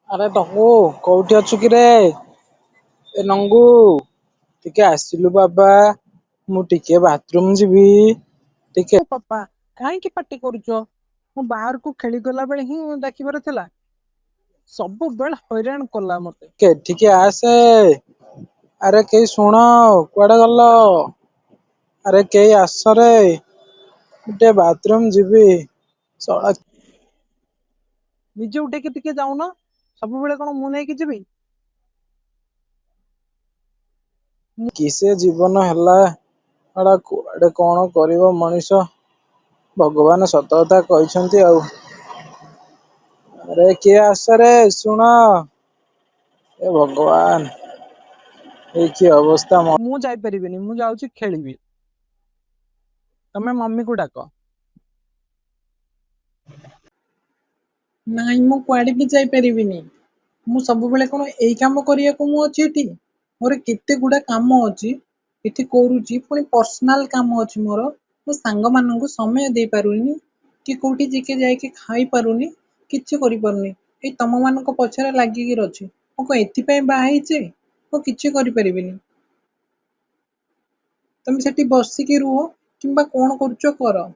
ଆରେ ଟକୁ କୋଉଠି ଅଛୁ କିରେ? ଏ ନଙ୍ଗୁ, ଟିକେ ଆସିଲୁ ବାବା, ମୁଁ ଟିକେ ବାଥରୁମ ଯିବି ଟିକେ। ପାପା, କାହିଁକି ପାଟି କରୁଛ? ମୁଁ ବାହାରକୁ ଖେଳିଗଲା ବେଳେ ହିଁ ଡାକିବାର ଥିଲା। ସବୁବେଳେ ହଇରାଣ କଲା ମତେ। ଏଠିକି ଆସେ। ଆରେ କେହି ଶୁଣ, କୁଆଡେ ଗଲ? ଆରେ କେହି ଆସରେ, ମୁଁ ଟିକେ ବାଥରୁମ ଯିବି। ଶଳା ନିଜେ ଉଠେଇକି ଟିକେ ଯାଉନ, ସବୁବେଳେ କଣ ମୁଁ ନେଇକି ଯିବି? କି ସେ ଜୀବନ ହେଲା, ଶଳା କୁଆଡେ କଣ କରିବ ମଣିଷ। ଭଗବାନ ସତ କଥା କହିଛନ୍ତି ଆଉ। ଆରେ କିଏ ଆସରେ, ଶୁଣ। ଏ ଭଗବାନ, ଏ କି ଅବସ୍ଥା। ମୁଁ ଯାଇପାରିବିନି, ମୁଁ ଯାଉଛି ଖେଳିବି। ତମେ ମମିକୁ ଡାକ। ନାଇଁ, ମୁଁ କୁଆଡ଼େ ବି ଯାଇପାରିବିନି। ମୁଁ ସବୁବେଳେ କଣ ଏଇ କାମ କରିବାକୁ ମୁଁ ଅଛି ଏଠି? ମୋର କେତେ ଗୁଡ଼ା କାମ ଅଛି ଏଠି କରୁଛି, ପୁଣି ପର୍ସନାଲ କାମ ଅଛି ମୋର। ମୋ ସାଙ୍ଗମାନଙ୍କୁ ସମୟ ଦେଇପାରୁନି କି କୋଉଠି ଟିକେ ଯାଇକି ଖାଇପାରୁନି, କିଛି କରିପାରୁନି। ଏଇ ତମମାନଙ୍କ ପଛରେ ଲାଗିକି ଅଛି। ମୁଁ କଣ ଏଥିପାଇଁ ବାହା ହେଇଛି? ମୁଁ କିଛି କରିପାରିବିନି। ତମେ ସେଠି ବସିକି ରୁହ କିମ୍ବା କଣ କରୁଛ କର।